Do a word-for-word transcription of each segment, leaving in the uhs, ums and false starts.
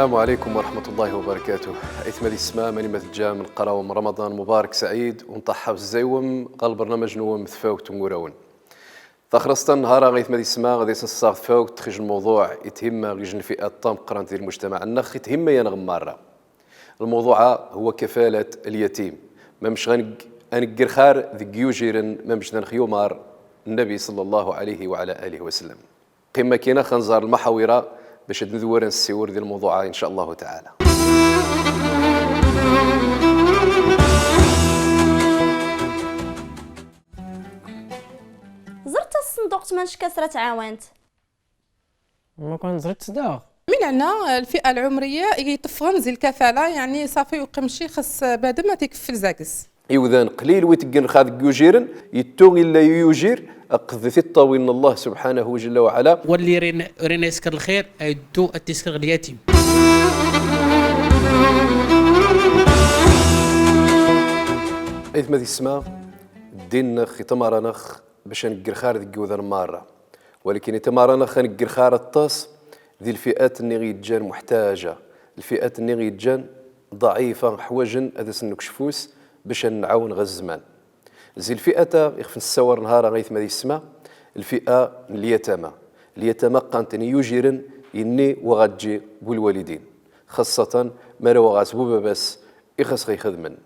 السلام عليكم ورحمة الله وبركاته. Aytma di ssma, mani ma tejjam, nqqar-awem Ramadan mubarak saɛid, u nṭaḥḥa bezzay-wem ɣer lbernameǧ-nwem Tfawt n wuṛawen. Taxrest-a n nnhar-a, aytma di ssma, ɣad-as-nessaɣ tfawt ɣ ijj n lmewḍuɛ itthimma ɣ ijj n lfi'at tameqqrant di lmujtamaɛ-nneɣ, itthimma-yan ɣ mmarra. Lmewḍuɛ-a huwa kafalat lyatim. Mamec ɣa neg-, a negger xar deg yujiren, mamec da nx-yumar Nnabi ṣalla Llahu ɛalayhi wa ɛala aalihi wa sallam. Qqim akkin-a xanẓar lmaḥawir-a bac ad nedwer ad nessiwel di lmewḍuɛ-a, in ca Llahu taɛala. Ẓert taṣenduqt manec kas ra tɛawant. Ma kan ẓert daɣ. Min hna lfi'a lɛumriya i iṭṭefɣen zi lkafala, yaɛni ṣafi ur iqqim ci, xas bnadem ad ikeffel zag-s. Iwdan qlil wi teggen rxa deg yujiren, ittu illa i yujir, akked tiṭṭawin n Allah subḥanahu jalla wa ɛala. Walli rin, rin isker lxir, ittu ad t-isker ɣ lyatim. Aytma di ssma, ddin-nneɣ itamar-aneɣ bac ad negger xar deg iwdan marra. Walakin itamar-aneɣ ad negger xar aṭas di lfi'at-nni i yeǧǧan muḥtaǧa, lfi'at-nni i yeǧǧan ḍaɛifa, ḥwajen ad as-nekc fus bac ad nɛawen ɣer zzman. Zi lfi'at-a ixef nessawar nnhar-a, aytma di ssma, lfi'a n lyatama. Lyatama qqaren-ten i yujiren, inni wa ɣa tǧi gu lwalidin. Xaṣṣatan mara wa ɣas bu baba-s ixas ɣa ixedmen.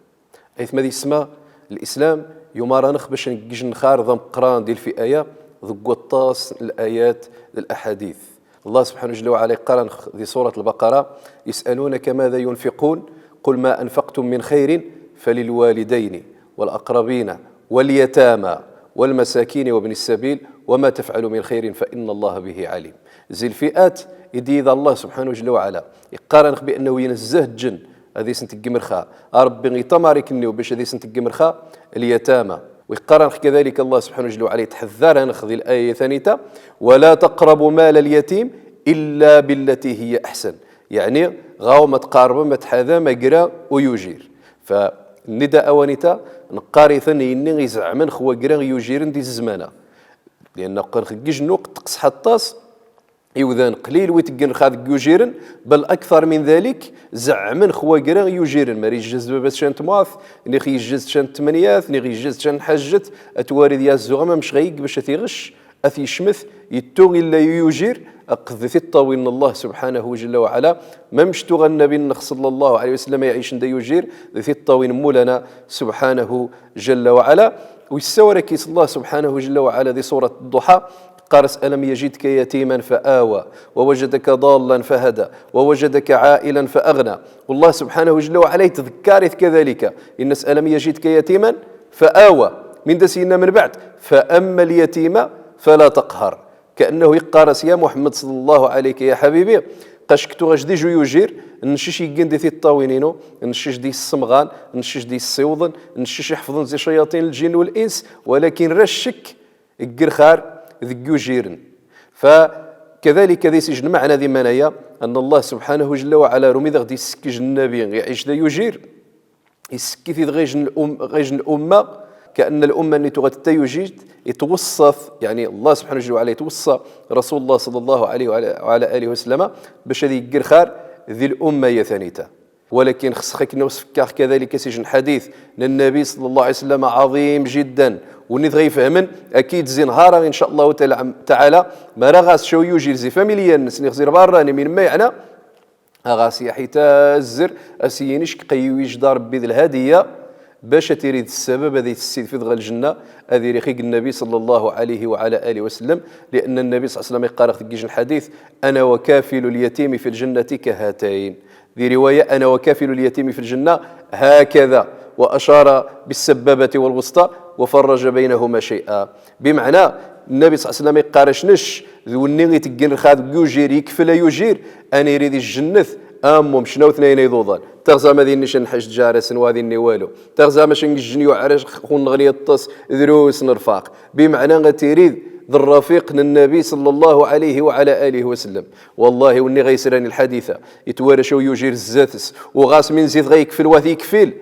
Aytma di ssma, Lislam yumar-aneɣ bac ad neggej nnxar d ameqqran di lfi'a-ya deg waṭas n layat d laḥadit. Allah subḥanahu jalla wa ɛala iqqar-aneɣ di surat Lbaqara: يسألونك ماذا ينفقون قل ما أنفقتم من خير فللوالدين والأقربين واليتامى والمساكين وابن السبيل وما تفعلوا من خير فإن الله به عليم. Zi lfi'at i d-iḍa Allah subḥanahu jalla wa ɛala iqqar-aneɣ bi annahu inezzeh ǧǧen ad as-ntegg rxa. A Ṛebbi, itamar ikenni bac ad as-ntegg rxa, lyatama. Wa iqqar-aneɣ kadalik Allah subḥanahu jalla wa ɛala, itḥeddar-aneɣ di laya tanita: ولا تقربوا مال اليتيم إلا بالتي هي أحسن. Yaɛni, ɣawem ad tqarrbem, ad tḥadam agra n uyujir. Fa nida awanita, neqqar-iten inni izeɛmen x wagra n yujiren di zzman-a. Li'anna qqaren-aneɣ ɣ ijj n lweqt teqseḥ aṭas, iwdan qlil wi teggen rxa deg yujiren, bal aktar min dalik, zeɛmen x wagra n yujiren. Mara ijjez baba-s can tmuɛt, niɣ ijjez can tmenyat, niɣ ijjez can ḥajjet, a twarid yazzuɣ amamec ɣa igg bac a t-iɣec, a t-icmet, ittu illa i yujir, akked tiṭṭawin n Allah subḥanahu jalla wa ɛala, mamec tuɣa Nnabi-nneɣ ṣalla Llahu ɛalayhi wa sallam iɛicen da yujir, d tiṭṭawin n Mulana subḥanahu jalla wa ɛala. Wa issawar akk-is Allah subḥanahu jalla wa ɛala di surat Ḍḍuḥa, iqqar-as: ألم يجدك يتيما فآوى ووجدك ضالا فهدى ووجدك عائلا فأغنى. Wallah subḥanahu jalla wa ɛala itḍekkar-it kadalika. Inna-as: ألم يجدك يتيما فآوى. Min da as-inna min baɛd: فأما اليتيم فلا تقهر. Ka'annahu iqqar-as: ya Muḥemmed ṣalla Llahu ɛalayka ya ḥabibi, ɣacc-k tuɣa-c d ijj n uyujir, nec-c iggan di tiṭṭawin-inu, nec-c di yissemɣan, nec-c di yissiwḍen, nec-c iḥefḍen zi ccayaṭin n lǧinn wa lins, walakin racc-k gger xar deg yujiren. Fa kadalika di s-ijj lmeɛna di manaya, anna Allah subḥanahu jalla wa ɛala, rumi daɣ d-issekkej Nnabi iɛic da yujir, issekkit-id ɣ ijj n lum-, ɣ ijj n lumma, ka'anna lumma-nni tuɣa d tayujirt, itweṣṣa-t, yaɛni Allah subḥanahu jalla wa ɛala itweṣṣa Rasulullah ṣalla Llahu ɛalayhi wa ɛala, wa ɛala alihi wa sallama, bac ad igger xar di lumma-ya tanita. Walakin xeṣṣeɣ akk ad sfekkaɣ kadalika s-ijj n ḥadit n Nnabi ṣalla Llahu ɛalayhi wa sallama ɛaḍim jiddan. Win-nni dɣa ifehmen, akid zi nnhar-a, in ca Llahu taɛala, taɛala, mara ɣas ca yujir zi familya-nnes, niɣ zi lbarrani, min ma yeɛna, a ɣas yaḥi tazzer, a s-yini ck qa iwijed Ṛebbi d lhadiya, bac a tirid ssabab ad itessifed ɣer ljenna, ad iri ɣ igg Nnabi ṣalla Llahu ɛalayhi wa ɛala alihi wa sallam, li'anna Nnabi ṣalla Llahu ɛalayhi wa sallam iqqar-aneɣ deg ijj n ḥadit: أنا وكافل اليتيم في الجنة كهاتين. Di riwaya: أنا وكافل اليتيم في الجنة هكذا، وأشار بالسبابة والوسطى وفرج بينهما شيئا. Bimeɛna, Nnabi ṣalla Llahu ɛalayhi wa sallam iqqar-ac nec d win-nni iteggen rxa deg yujir, ikfel ayujir, a niri di ljennet, am umec, cna utnayen iḍuḍan. Taɣzam ad inni can ḥajj jar-asen, wa ad inni walu. Taɣzam can ijjen yuɛer-ac xunneɣ n iṭṭes, drus n rfaq. Bimeɛna, a tirid d rrafiq n Nnabi ṣalla Llahu ɛalayhi wa ɛala alihi wa sallam. Wallahi, win-nni ɣa isran i lḥadit-a, itwara ca yujir zzat-s, u ɣas min zi-t ɣa ikfel, wa t-ikfel.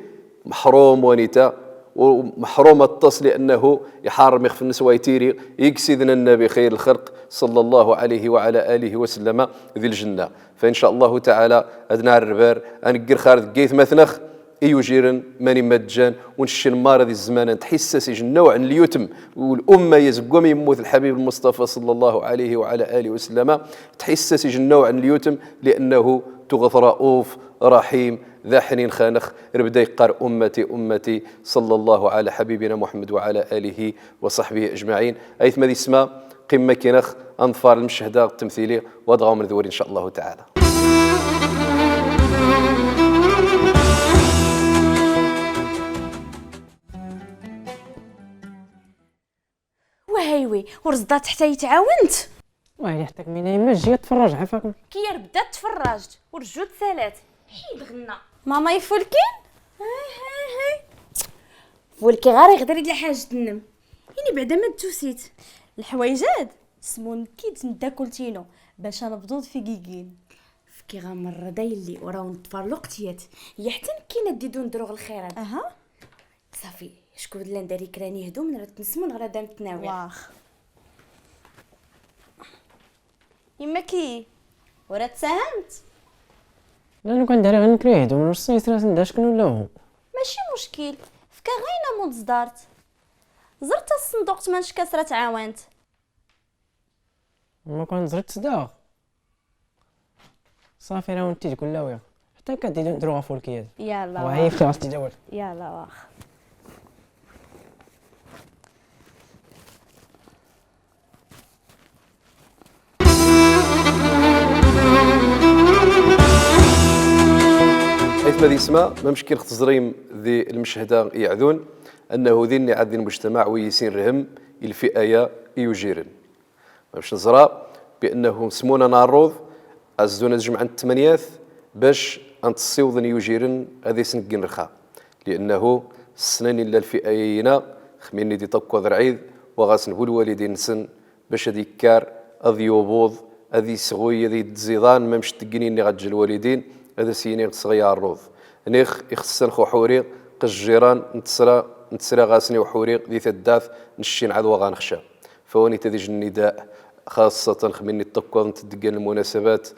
Meḥrum wanita, u meḥrum aṭṭas, li'annahu iḥarrem ixef-nnes wa itiri ɣ igg Sidna Nnabi xayr lxalq صلى الله عليه وعلى آله وسلم ذي الجنة. فإن شاء الله تعالى، أدنى الربار، أنقر خارج قيث مثنخ، إيوجيرن، ماني مجان، ونشين مارا ذي الزمان، تحسس يجنوع اليتم، والأمة يزقوم يموت الحبيب المصطفى صلى الله عليه وعلى آله وسلم، تحسس يجنوع اليتم، لأنه تغث رؤوف رحيم، ذا حنين خانخ، ربدا يقار أمتي، أمتي، صلى الله على حبيبنا محمد وعلى آله وصحبه أجمعين. أيثما ذي السما، قمة كينخ، أنظفار المشهدة التمثيلي، وأدغاو من ذوري إن شاء الله تعالى. وهايوي، ورزدات حتى يتعاونت؟ واه، اللي حطك من يما جي تفرج عفاك. كي ربدات تفرجت، ورجوت سالات. حيد غنا. ماما يفولكين؟ هاي، هاي، هاي. فولكي غير يقدر يدير حاجة النم. يعني بعدا ما تسوسيت. الحوايجات سمون كيت نداكل تينو باش نبضوض في كيكين. فكي غا مرة دا يلي وراو نتفار الوقت يات. يا حتى نكينا ديدو ندروغ الخيرات. أها. صافي، شكون لا نداري كراني هدوم نرد نسمن غير دام تناوي. واخ. يما كي؟ ورا تساهمت؟ لا، لو كان داري غير نكري هدوم نص يسرا سنداش كنو لا هو. ماشي مشكل، فكا غينا مود صدارت. زرت الصندوق تمنش كسرة تعاونت. ما كان زرت صداق. صافي، راه نتي تقول لا ويا. حتى كديدو نديرو غا فولكيات. يلا واه، واخ. هي في عرفتي دول. يلا واخ. أيثما ذي سما، ما مشكل ختزريم ذي المشهدة يعذون، أنه ذي النعاد ذي المجتمع ويسين رهم الفئة يا يوجيرن. باش نزرا بأنه سمونا ناروض، أزدونا جمعا التمنيات، باش أنتصيوضن يوجيرن أذي سنقن رخا. لأنه السنين إلا الفئة يينا، خميني دي طكو ذرعيد، وغاسن هو الوالدين نسن، باش أذي كار، أذي يوبوض، أذي سغوي، أذي تزيضان، ما مش تقنيني غجل الوالدين، أذا سيني صغير الروض. نيخ، يخصن خو حوري، قجيران، نتسرا، نتسرا غاسني وحوري، ذي ثداث، نشين عدوى غانخشا. فواني تدج النداء، خاصة خميني التقوى نتدقن المناسبات،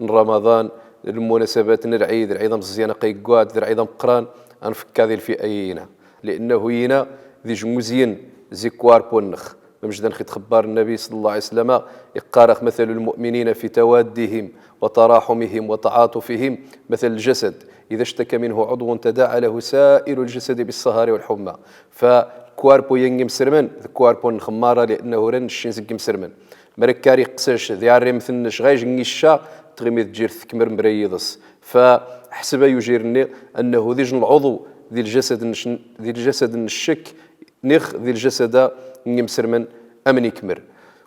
رمضان، المناسبات، العيد، العيد مزيانة قيقوات، العيد مقران، أنفك هذه الفئة يينا. لأنه يينا ذي جموزين زي كوار بونخ. ممجدن خيت خبار النبي صلى الله عليه وسلم، يقارخ مثل المؤمنين في توادهم وتراحمهم وتعاطفهم مثل الجسد، إذا اشتكى منه عضو تداعى له سائر الجسد بالسهر والحمى. فكواربو ينجم سرمن، كواربو نخمارة لأنه رن الشين زقم سرمن. مركاري قسش، ذي عري مثنش، غايش نيشا، تغمي تجير ثكمر مريضس. فحسب يجيرني أنه ذي جن العضو، ذي الجسد النش-، ذي الجسد النشك، نيخ ذي الجسد نيم سرمن أمن يكمر.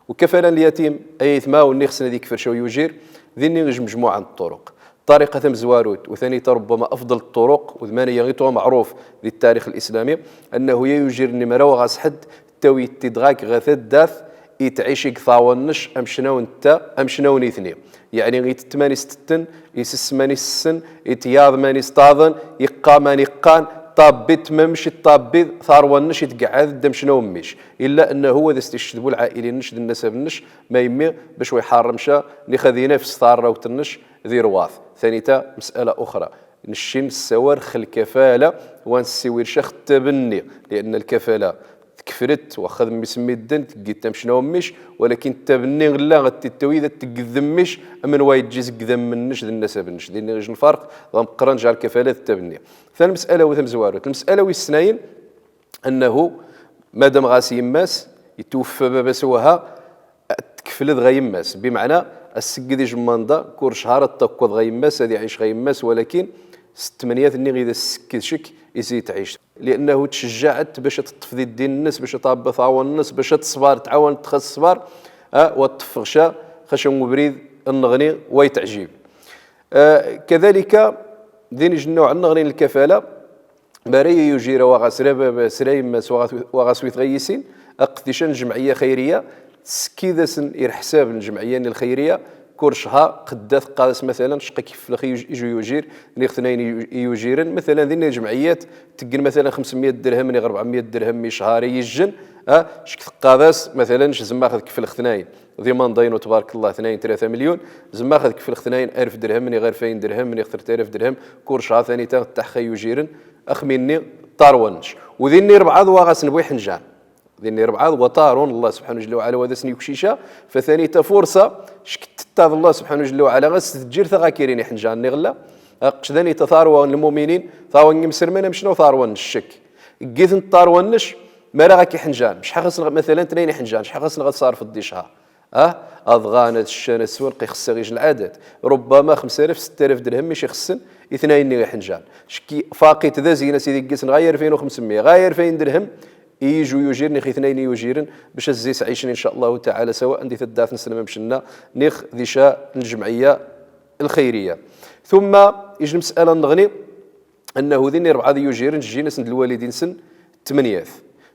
وكفالا اليتيم، أي ثما ونيخ سنة ذي كفر شو يجير، ذي نيخ مجموعة من الطرق. طريقة مزواروت، وثانية ربما أفضل الطرق، وذمانية غيتو معروف ذي التاريخ الإسلامي، أنه يجير نمرة وغاس حد، تاوي تدغاك غثداث، يتعيشك ثاونش، أمشناون تا، أمشناون إثنين. يعني غيت تماني ستتن، يسس ماني سسن، يتياض ماني ستاضن، يقا ماني قان، طابي تممش طابي ثاروانش يتقعد دمشناو ميش. إلا أنه هو ذا استشدبو العائلي نش، ذا النسب نش، ما يمي باش ويحرم شا، ني خذي نفس ثار روت نش، ذي رواث. ثاني تا مسألة أخرى. نشين السوار خل كفالة، وانسيوير شخ التبني، لأن الكفالة تكفرت وخذ ميس ميدن، تقيت تمشنا وميش، ولكن التبني لا غتتوي ذا تقذمش، أمن وايد جيز قذم منش ذا النسب نش، ذي نيجن الفرق، ضم قرن جعل كفالة التبني. ثاني مسألة وثم زوارت. المسألة ويسناين، أنه مادام غاس يماس، يتوفى بابا سواها، تكفلد غا يماس، بمعنى السقد يجماندا كور شهر التقوض غا يماس، هذه يعيش غا يماس، ولكن ست تمنيات ني غير السكد شك يزيد تعيش، لأنه تشجعت باش تطفي الدين الناس، باش تعبى ثاوى الناس، باش تصبر، تعاون تخص صبر، أه، وتفغشا خشم وبريد النغني ويتعجيب. أه، كذلك دين جنو عن نغني الكفالة، ماري يجير وغا سرا بابا سرا يماس وغا، وغا سويت غيسين، أقديشان جمعية خيرية، سكيدسن إير حساب الجمعية الخيرية، كور شهر قدات قادس مثلًا شقا كيف لخ يج-، يجو يجير، ني اثنين يج-، يجيرن، مثلًا ذي جمعيات تقن مثلًا خمسمية درهم، ني أربعمية درهم مي شهر يجن، Ha, cek teqqaḍ-as, matalan, zemmar ad kefleɣ tnayen. Di manḍayen, u tbarek Allah, tnayen, tlata milyun, zemmar ad kefleɣ tnayen alef dirhem, niɣ alfayn dirhem, niɣ tret alaf dirhem, kul cahar, tanita, taḥ xa yujiren, axmin-nni, ṭarwan-nec. U dinni rebɛaḍ wa ɣas nbu iḥenjan. Dinni rebɛaḍ wa ṭarun, Allah subḥanahu jalla wa ɛala wa d as-n-yukcica, fa tanita fursa, cek tettaḍ Allah subḥanahu jalla wa ɛala, ɣas tejjir taɣakirin iḥenjan, niɣ lla, aqc tanita ṭarwa n lmuminin, ṭarwa n yimselmen, amecna u ṭarwa n ccek. Giten ṭarwa-nec, mara ɣa k-iḥenjan, mec ḥaxas neɣ, matalan, tnayen iḥenjan, mec ḥaxas neɣ ad ṣarfeḍ di cahar. Ha? Ad ɣan, ad ccan, ad swen, ɣa ixessa ɣij lɛadad. Rubbama xemsa alaf, setta alaf dirhem, mec ixessen i tnayen-nni iḥenjan. Cek faqit d azin, a sidi, gisen ɣa alfayn u xemsmya, ɣa alfayn dirhem, i yij u yujiren, niɣ i tnayen yujiren, bac ad zis ɛicen, in ca Allahu taɛala, sawa di taddart-nsen, mamec nna, niɣ di ca n ljemɛiyya lxayriya. Tumma, ij lmes'ala nneɣni, أنه dinni rebɛaḍ yujiren, jjin-asen-d lwalidin-nsen tmenyat.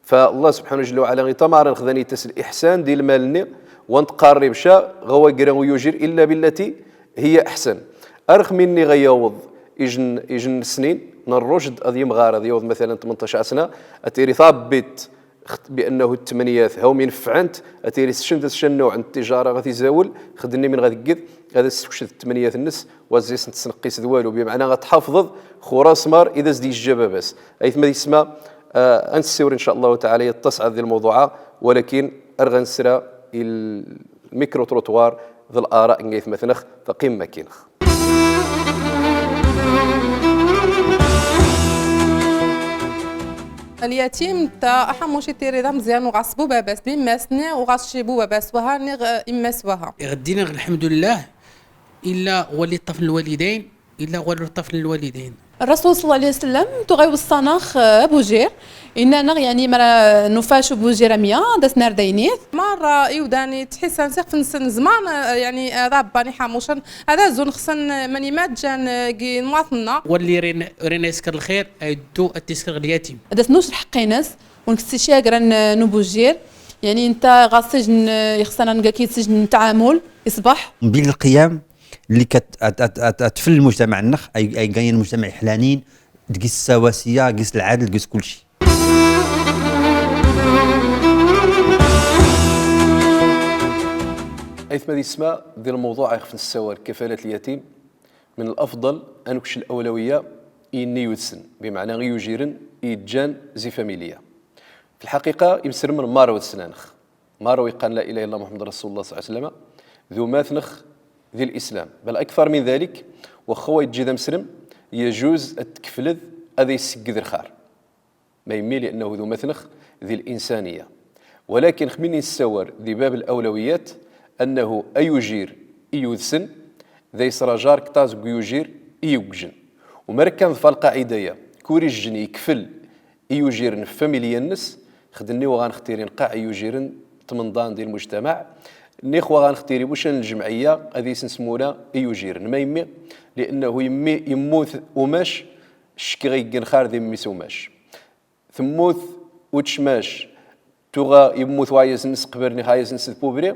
Fa Allah subḥanahu jalla wa ɛala itamaren xdan-it-as liḥsan di lmal-nni, wa ntqarrib ca ɣa wa gra u yujir illa billati hiya aḥsan. Arxem-nni ɣa yawweḍ ij n, ij n snin n rrucd, ad yimɣar, ad yawweḍ matalan tmenṭac sna, ad tiri tabbit, xt-, بأنه tmenyat hawm ineffɛen-t, ad tiri s cen, s cen nnuɛ n ttijara ɣa t-izawel, xdem-nni min ɣa tegged, ad as-tesked tmenyat-nnes, wa zis n tesneqqis d walu, bimeɛna ɣa tḥafḍeḍ xuraṣ mar i d as-d-ijja baba-s. Aytma d yessma, ah, ad nessiwel in ca Allahu taɛala yaṭṭasɛa di lmawḍuɛ-a, walakin ar ɣa nsra i lmikru-trottoir d l'ara n aytmatnex, faqim makinx. Lyatim, nta aḥamuc i tiri d ameẓyan u ɣas bu baba-s, d imma-s, niɣ u ɣas mačči bu baba-s waha, niɣ, eh, imma-s waha. Iɣ dd-iniɣ lḥemdullah, illa wa li ṭṭaf n lwalidayn, illa wa li ṭṭaf n lwalidayn. Rrasul ṣalla Llahu ɛalayhi wa sallam, tuɣa iweṣṣa-neɣ, eh, abujir, inna-neɣ, yaɛni, mara nufac abujir amya, ad as-narr daynit. Mara iwdan ittḥissan s ixef-nsen zman, eh, yaɛni, eh, ad abban iḥamucen, ad azun xsen, eh, mani ma ǧǧan, eh, g imwaṭnen-nneɣ. Wa li rin-, rin a isker lxir, a iddu ad t-isker lyatim. Ad as-nuc lḥeqq-ines, u nkessi ca agra n, eh, n ubujir. Yaɛni, nta ɣas sijn, eh, ixṣṣan ad nga ki sijn n ttɛamul, iṣbeḥ. Mbil lqiyam, اللي كت-، ات-، ات-، ات-، اتفل المجتمع النخ، اي، اي، كاين المجتمع حلانين، تقيس السواسية، تقيس العدل، تقيس كل شيء. Aytma d yessma, di lmawḍuɛ iɣef nessawal, kafalat lyatim, min lafḍal ad nekc lawlawiya i inna yudsn, bimeɛna i yujiren i iǧǧan zi familya. Fi lḥaqiqa, imselmen mara wa dsn-aneɣ. Mara wa iqqaren la ilaha illa Llah Muḥemmed Rasulullah ṣalla Llahu ɛalayhi wa sallam, d umatneɣ di lislam. Bal aktar min dalik, waxxa wa iǧǧi d ameslem, yajuz ad t-tkefled ad a isegged lxar. Ma yemmi, li'annahu d umatneɣ di linsaniya. Walakin, xmi nessawal di bab lawlawiyat, annahu ayujir i yudsn, da yesrajar ktaẓ g uyujir i yugwjen. U mara kkan ḍfa lqaɛida-ya, kul ijjen ikfel i yujiren f familya-nnes, xd-nni wa ɣa nxtir inqaɛ i yujiren tmenḍan di lmujtamaɛ, nix wa ɣa nxtir ibucan n ljemɛiyya ad isen-smula i yujiren. Ma yemmi? Li'annahu yemmi, yemmut umac, ccek ɣa iggen xar di mmi-s umac. Temmut ucmac, tuɣa yemmut waɛyaz-nnes qbel nix aɛyaz-nnes d pubri,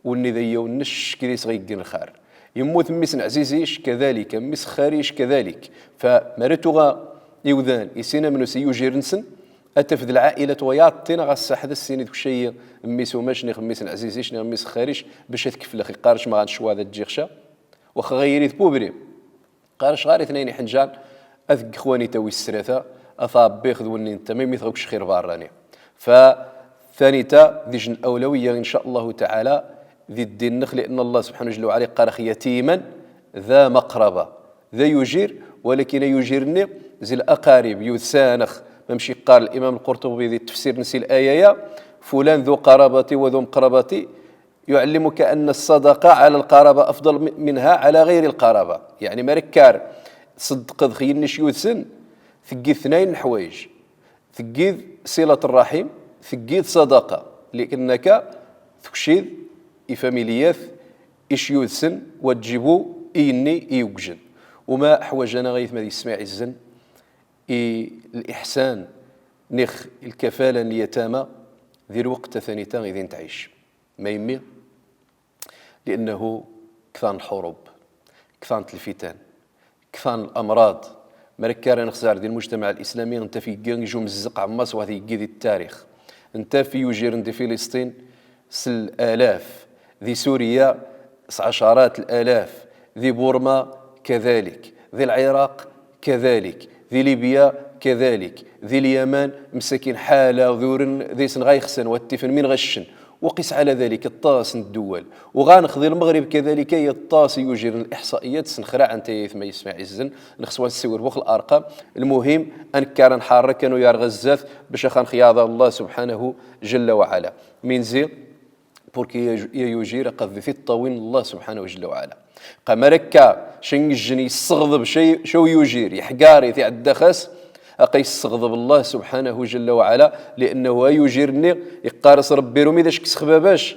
wenni d ayyaw-nnes ccek di-s ɣa iggen lxar. Yemmut mmi-s n ɛziz-ic kadalik, mmi-s n xari-ic kadalik. Fa mara tuɣa iwdan i sin amnus i yujir-nsen, ad tafed lɛaila tuɣa yaṭṭin ɣas saḥ d sin i d kucayi, mmi-s umac, nix mmi-s n ɛziz-ic, nix mmi-s n xari-ic, bac ad tkeflex, iqqar-c ma ɣa ncwa ad ǧǧiɣ ca, waxxa ɣa yili d pubri. Qqaren-c ɣar itnayen iḥenjan, ad gx wanita wis srata, ad t-abbix d wenni n tama, imi tɣ ukc xir barrani. Fa tanita d ijjen awlawiyya, in ca Allahu taɛala, di ddin-nnex, li'anna Allah subḥanahu jalla wa ɛala iqqar-ax yatiman dha maqraba. D ayujir, walakin ayujir-nni zi laqarib, yuds-aneɣ, mamec iqqar limam Lqurṭubi di ttefsir-nnes i laya-ya, fulan dhu qarabati wa dhu maqrabati, يعلمك أن الصدقة على القرابة أفضل م-، منها على غير القرابة. Yeɛni, mara kkar tṣeddqeḍ x yinni c yudsn, teggid tnayen n lḥwayej. Teggid صلة الرحم, teggid ṣṣadaqa. Li'annaka tukcid i familiyat ic yudsn, wa tǧibu i yinni i yugwjen. U ma ḥwaǧ-aneɣ, aytma d yessma iɛizzn, i liḥsan, nix lkafala n lyatama, di lweqt tanita i din tɛic. Ma yemmi? Li'annahu ktan lḥurub, ktan lfitan, ktan lamraḍ. Mara kkaren xzar di lmujtamaɛ lislami, nta f iggi ijju mzzeq ɛemmas wa t-iggi di ttarix. Ntaf iyujirn di Filisṭin s lālaf, di Surya s ɛacṛat lālaf, di Burma kadalik, di Lɛiṛaq kadalik, di Libya kadalik, di Lyaman msakin ḥala ḍurn di-sn ɣa ixsan wa tifn min ɣa ccn. Wa qis ɛala ḍalik aṭas n ddwal. U ɣa nx di Lmeɣrib kadalik ay aṭas iyujirn. Liḥṣaiyat snxraɛnt ay aytma-y isma iɛizzn, nxs wa nssiwr bux larqam. Lmuhim, a nkar a nḥarrk, a nuyar ɣa zzat, bac ax a nxyaḍ Allah subḥanahu jalla wa ɛala. Min zi, purki ya, ya iyujir aqd di tiṭṭawin n Allah subḥanahu jalla wa ɛala. Qa mara akka ca n ijjn yessɣḍb ca, ca iyujir, iḥgar-it, iɛedda ɣas, aqa yessɣḍb Allah subḥanahu jalla wa ɛala, li'annahu a iyujir-nni iqqar-as Ṛebbi: rumi d ack sxbabac?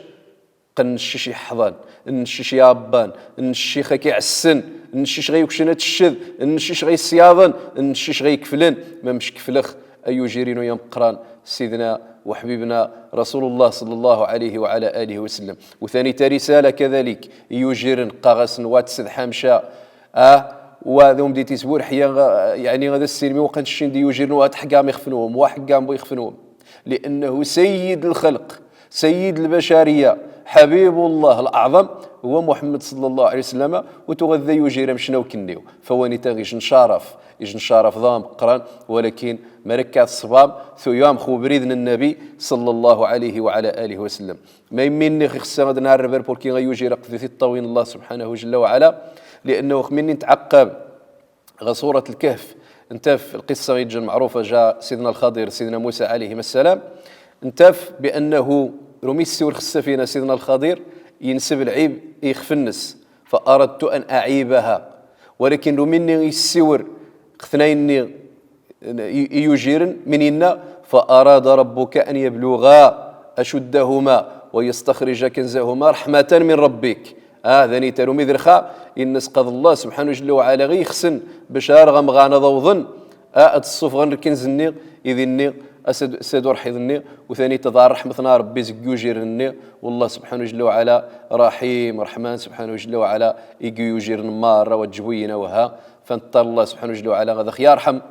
Qa n ncic iḥḍan, n ncic iɛabban, n ncic ɣa k-iɛessn, n ncic ɣa yukcn a tccd, n ncic ɣa yessyaḍn, n ncic ɣa ikfln, ma mc kflx a iyujir-inu ameqqran, Sidna wa ḥbibna Rasulullah ṣalla Llahu ɛalayhi wa ɛala alihi wa sallam. U tanita risala kadalik, iyujirn qqaɣ-asn wa tsedḥam ca, ah, wa d umdit isburḥya, ɣa, yaɛni, ɣa d assinmi wa qa n ccin d iyujirn wa tḥgam ixfnwm, wa ḥgam bu ixfnwm. Li'annahu sayyid lxalq, sayyid lbacariya, ḥabibullah laɛẓam, huwa Muḥammad ṣalla Llahu ɛalayhi wa sallam, u tuɣa d iyujir amcnaw-k-nni. Fa wanita ijj ncaraf, ijj ncaraf ḍa ameqqran, walakin mara akka tṣbam, tuyam x ubrid n Nnabi ṣalla Llahu ɛalayhi wa ɛala alihi wa sallam. Ma immi-nni ixṣṣa ad nɛarrab ar purki a iyujir aqd di tiṭṭawin n Allah subḥanahu jalla wa ɛala, li'annahu x mi-nni ntɛaqqab ɣa surat Lkahf, ntaf lqissa i ijjan maɛrufa, ja Sidna Lxaḍir, Sidna Musa ɛalayhim ssalam, ntaf bi'annahu rumi yessiwr x ssafina Sidna Lxaḍir, yenseb lɛib i ixef-nnes, fa aradtu an aɛibaha. Walakin rumi-nni yessiwr x tnayn-nni i, i iyujirn, min inna: fa arada rabbuka an yabluga ashuddahuma wa yastaxrija kanzahuma raḥmatan min rabbik. Ah, tanita rumi d rxa, inna-s qa d Allah subḥanahu jalla wa ɛala ɣa ixṣṣn bac ar ɣa mɣan ad awḍn, ah, ad ssufɣn lkanz-nni, id inni, asad, asad urḥiḍ-nni, u tanita d rreḥmtna Ṛebbi zeg iyujirn-nni, wallah subḥanahu jalla wa ɛala raḥim, raḥman subḥanahu jalla wa ɛala, ig iyujirn marra wa jbuyna wa ha, fa nṭṭalab Allah subḥanahu jalla wa ɛala ɣa da x-yarḥem,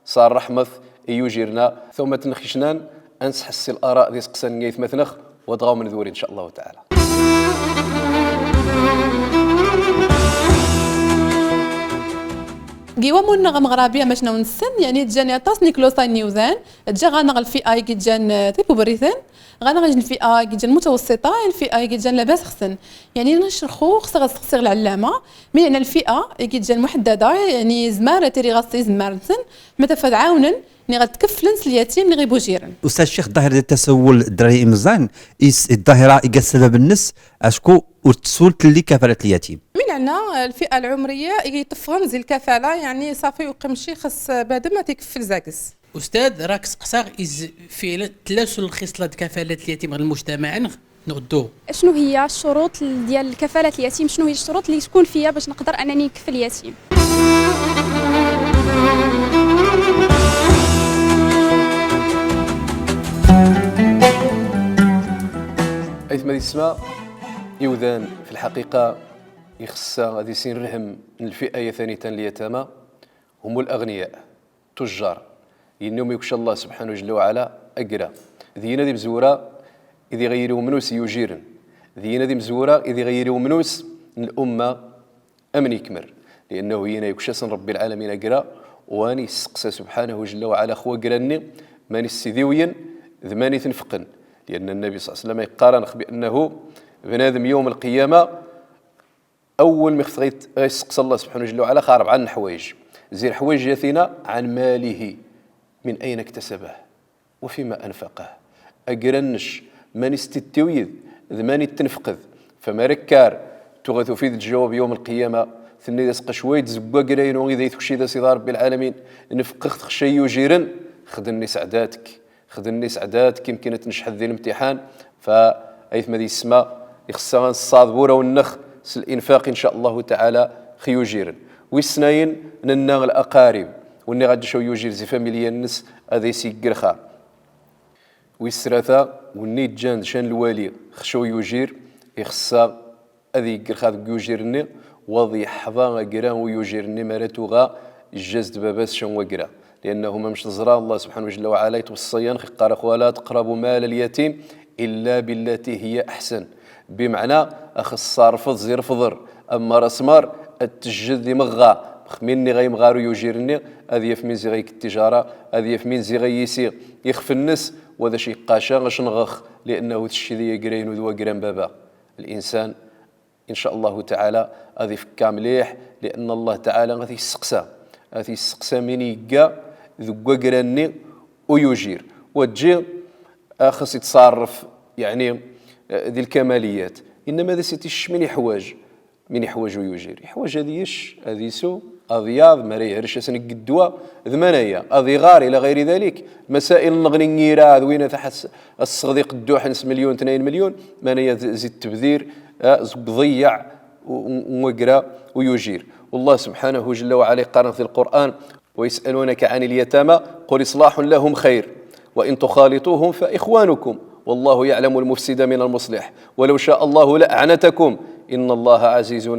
s rreḥmat i iyujirn-a. Tawmat-nnex icnan, a nsḥessi laṛa' d iseqsan n aytmat-nnex, wa dɣa a wen-nwri, in ca Llahu taɛala. Gi wammud-nneɣ ameɣrabi, amac n awen-nessen, yaɛni, ǧǧan aṭas n ikluṣay n iwdan, ǧǧa ɣer-neɣ lfi'a i ǧǧan, eh, tibubriten, ɣer-neɣ ijj lfi'a i ǧǧan mutawessiṭa, lfi'a i ǧǧan labas xsen. Yaɛni, ncerḥ, xṣiɣ ad sseqsiɣ lɛellama, min inna lfi'a i ǧǧan muḥeddada, yaɛni, izmar ad tiri ɣas izmar-nsen, ma tafad ɛawnen, niɣ ad tkefflen s lyatim niɣ ibujiren. Ustad Ccix Ḍahir, da tasawul ḍrari imẓan, is ḍḍahira iga ssabab-nnes acku ur tsul tlli kafalat lyatim. Min inna lfi'a lɛumriya i iṭṭeffɣen zi lkafala, yaɛni ṣafi uqemci xas badem ad ikeffel zag-s. Ustad, rak seqsaɣ is fiɛlan tla sul lxisla d kafalat lyatim ɣer lmujtamaɛ-nneɣ. نغدو. شنو هي الشروط ديال كفالة اليتيم؟ شنو هي الشروط اللي تكون فيا باش نقدر أنني نكفل يتيم؟ Aytma di ssma, iwdan fi lḥaqiqa ixṣṣa ad isinrhem n lfi'a tanita n lyatama, hum lagniya. Tujjar, inna umi ikca Allah subḥanahu jalla wa ɛala agra. D yin ad imzwura id iɣa yiri umnus i iyujirn. D yin ad imzwura id iɣa yiri umnus n lumma amn ikmr. Li'annahu yin ikca-asn Ṛebbi lɛalamin agra, wa nni isseqsa subḥanahu jalla wa ɛala x wagra-nni, mani s-idiwyen d mani itnefqn. Li'anna Nnabi ṣalla Llahu ɛalayhi wa sallam iqqar-anx bi'annahu bnadm yawm lqiyama, Awwal mi ɣef ɣa yesseqsa Allah subḥanahu jalla wa ɛala xa ṛebɛa n leḥwayeǧ. Zi leḥwayeǧ-a tina, عن ماله من أين اكتسبه وفيما أنفقه. Agra-nnec, mani s-t-id-tiwyed, d mani t-tnefqed. Fa mara kkar, tuɣa tufid lǧawab yawm lqiyama, tennid-as ɣas cwayt zeg wagra-inu i da yi-tekciḍ a Sidi Ṛebbi lɛalamin, nefqeɣ-t ɣ ca n yiyujirn, xdem-nni sɛdat-k. Xdem-nni sɛdat-k, imkin ad tnecḥed di lemtiḥan. Fa aytma di ssma, ixṣṣa ad nṣaḍ wurawen-nneɣ s linfaq, in ca Llahu taɛala, x yiyujirn. Wis snat, nenna laqarib, wenni ɣa yeǧǧ ca n yiyujir zi familya-nnes, ad as-yegger xar. Wis tlata, wenni yeǧǧan d ca n lwali x ca n yiyujir, ixṣṣa ad yegger xar deg yiyujir-nni, wa ad yeḥḍa agra n yiyujir-nni mara tuɣa yeǧǧa-as-d baba-s ca n wagra. لأنه mamc tẓra, Allah subḥanahu jalla wa ɛala itwṣṣa-yan, iqqar-ax: ولا تقربوا مال اليتيم إلا بالتي هي أحسن. Bimɛna, ax tṣarfeḍ zi rfeḍr, ama rasmar ad t-tejjed di meɣɣa, xmi nni ɣa imɣar uyujir-nni, ad yaf min zi ɣa igg tijara, ad yaf min zi ɣa iyisi ixf-nnes, wa d acu iqqaca ašnɣ-ax, لأنه tecci di agra-inu d wagra n baba. Linsan, إن شاء الله تعالى, ad ifk mliḥ, لأن Allah تعالى ad t-isseqsa. Ad t-isseqsa min igga deg wagra-nni uyujir. Wa tjji, ax itṣarref, yaɛni, eh, di lkamaliyat. Innama d as-itcc min iḥwaǧ, min iḥwaǧ uyujir. Iḥwaǧ ad icc, ad isew, ad iyaḍ, ma ara ihrec ad as-negg ddwa, d manaya, ad iɣar, إلى غير ذلك. Masail n leɣni n yiraɛ d win ad as-, as-sɣed iqedduḥen s melyun, tnayen melyun, manaya d-, zi ttebdir, eh, zeg uḍeyyeɛ u-, u-, n wagra uyujir. والله سبحانه جل وعلا iqqar-aneɣ di Lqur'an: ويسألونك عن اليتامى قل إصلاح لهم خير وإن تخالطوهم فإخوانكم والله يعلم المفسد من المصلح ولو شاء الله لأعنتكم إن الله عزيز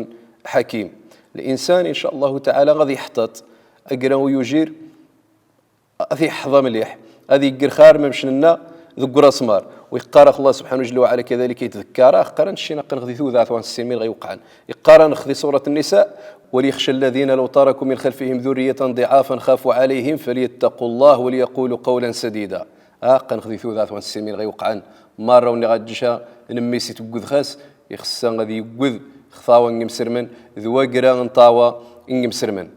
حكيم. Linsan, إن شاء الله تعالى, ɣad iḥtaṭ agra uyujir, ad iḥḍa mliḥ, ad igger xar mamc nenna deg urasmar. Wa iqqar-ax Allah subḥanahu jalla wa ɛala كذلك, itdekkar-ax, iqqar-aneɣ: ccin aqqan-aneɣ di tuda ɣ-twan ssin min ɣa iwqɛen. Iqqar-aneɣ di surat Nisa: وليخش الذين لو تركوا من خلفهم ذرية ضعافا خافوا عليهم فليتقوا الله وليقولوا قولا سديدا. Aqqan-aneɣ di tuda ɣ-twan ssin min ɣa iwqɛen. Marra wenni ɣa tjja n mmi-s itwgged xas, ixṣṣa ad iwgged x ṭawa n imsirmen, d wagra n ṭawa n imsirmen.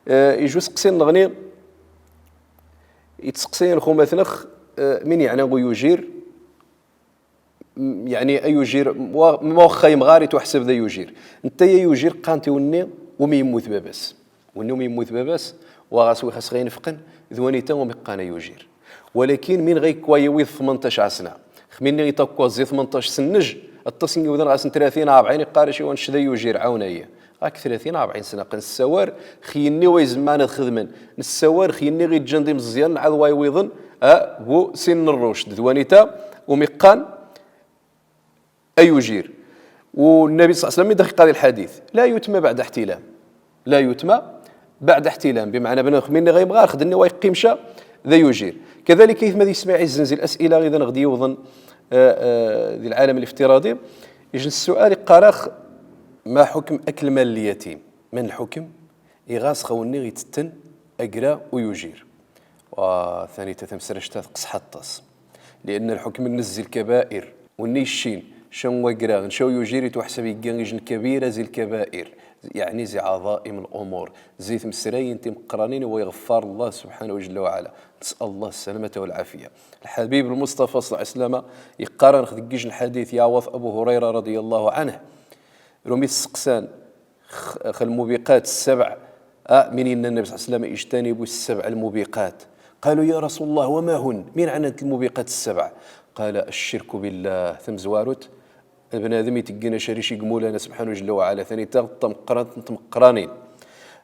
Eh, iju iseqsiyen n leɣni, itseqsiyen xumat-aneɣ, eh, min iɛnan uyujir, m-, yaɛni ayujir, wa-, ma waxa imɣar itweḥseb d ayujir. Netta ayujir qqan-t i wenni umi immut baba-s. Wenni umi immut baba-s, wa ɣas wi xas ɣa inefqen, d wanita umi qqan ayujir. Walakin min ɣa ikwa yiwid tmenṭac sna. Xmi nni itakwa zi tmenṭac snnaj, aṭas n yiwdan ɣas n tlatin, rebɛin, iqqar-ac i wa nec d ayujir, ɛawn-ayi. Ɣak tlatin, rebɛin sna, qqen nessawar x yenni wa izemman ad xedmen. Nessawar x yenni ɣa iǧǧan d imeẓẓyanen ɛad wa iwiḍen, a, bu sin n rrucd. D wanita umi qqan ayujir. Wa Nnabi صلى الله عليه وسلم i dax iqqar di lḥadit: لا يتم بعد احتلام. لا يتم بعد احتلام. Bimɛna bnadem xmi nni ɣa imɣar, xed nni wa iqqim ca, d ayujir. Kadalik, aytma d yesma iɛizzen, zi las'ila ɣidan ɣ-d-iwḍen, eh, eh, di lɛalam lifṭiraḍi, ijn ssual iqqar-ax: ما حكم أكل مال اليتيم؟ Ma lḥukm i ɣas xa wenni itetten agra uyujir? Wa tanita tamsrajt-a tqeṣṣeḥ aṭas. لأن lḥukm-nnes zi lkabair. Wenni iccin ca n wagra, ca n uyujir, itweḥseb igga ijn kabira zi lkabair. Yaɛni zi ɛaḍaim lumur. Zi tmesrayin timeqqranin i wa iɣeffar Allah subḥanahu jalla wa ɛala. Nes'al Allah ssalamata wal ɛafiya. Lḥabib lmuṣṭafa صلى الله عليه وسلم iqqar-aneɣ deg ijn lḥadit, yaweḍ Abu Hurayra رضي الله عنه, rumi t-sseqsan x-, x lmubiqat ssebɛ, a, min inna Nnabi صلى الله عليه وسلم: اجتنبوا السبع الموبقات. قالوا: يا رسول الله، وما هن؟ Min ɛnant lmubiqat ssebɛ? قال: الشرك بالله. Tamzwarut, bnadem iteggen acaric i Mulana subḥanahu jalla wa ɛala. Tanita tameqqrant n tmeqqranin.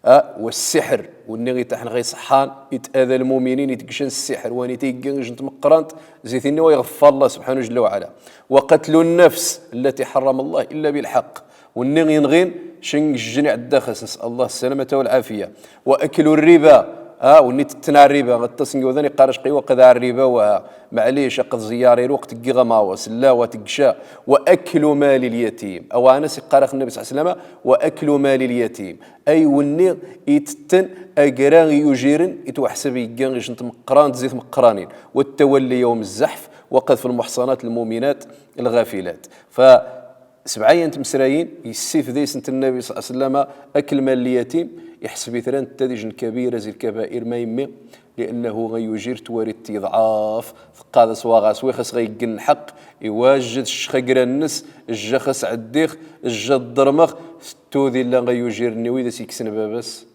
A, والسحر, wenni itaḥen ɣa iṣeḥḥan, it'ada lmuminin, itggan s ssiḥr, wanita iggan ijn tmeqqrant zi tinni wa iɣeffar Allah subḥanahu jalla wa ɛala. وقتل النفس التي حرم الله إلا بالحق. Wenni inɣin ca n ijjen iɛedda xas, nes'al Allah ssalamata wal ɛafiya. وأكل الربا, a, wenni itetten ɣa rriba, aṭas n yiwdan iqqar-ac qiwa qad ɣa rriba wa, maɛlic, aqeḍ ziyyar i lweqt ggiɣ amawas, la wa tegca. وأكل مال اليتيم. Awanas iqqar-ax Nnabi صلى الله عليه وسلم: وأكل مال اليتيم. Ay wenni itetten agra n yujiren, itweḥseb igga ijn tmeqqrant zi tmeqqranin. والتولي يوم الزحف وقذف المحصنات المؤمنات الغافلات. Fa sebɛa n tmesrayin, yessifed-isent Nnabi صلى الله عليه وسلم أكل مال اليتيم, iḥseb itran netta d ijn kabira zi lkabair, ma yemmi, لأنه ɣa yujir twarit tiḍɛaf, teqqad-as wa ɣas wi xas ɣa iggen lḥeqq, iwa jja ad ccx agra-nnes, jja xas ɛeddiɣ, jja ad ḍermeɣ, tettu d illa ɣa yujir-nni wi d as-ikksen baba-s.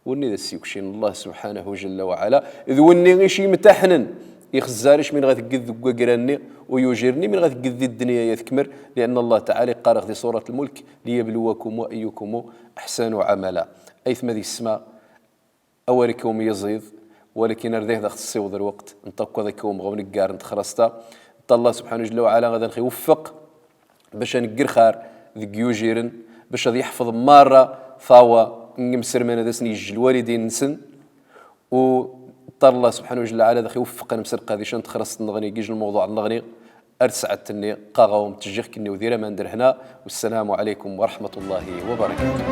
Wenni d as-yukcin Allah subḥanahu jalla wa ɛala, d wenni ic imtaḥnen, ixezzar ic min ɣa tegged deg wagra-nni uyujir-nni, min ɣa tegged di ddenya ya tekmel, لأن الله تعالى iqqar-aɣ di surat Lmulk: ليبلوكم أيكم أحسن عملا. Aytma d yessma, awal ikawem iẓid, walakin ar dahi dax tessiweḍ lweqt, netta akk ad ikawem ɣa uneggar n texrasta. Netta Allah subḥanahu jalla wa ɛala ad aneɣ iweffeq bac ad negger xar deg yujiren, bac ad yeḥfeḍ marra ṭawa n yimserman ad asen-yejj lwalidin-nsen, u Ḍḍar Llah subḥanahu wa taɛala ad aɣ-iweffeq ad nemselqad i cant txerrast n leɣni, gij lmewḍuɛ n leɣni. Ar tsaɛet-nni, ɣaɣ-awem ttjjix-k-nni u d-iraman d rehna. Wessalamu ɛalaykum wa raḥmatu Llah wa barakaṭuh.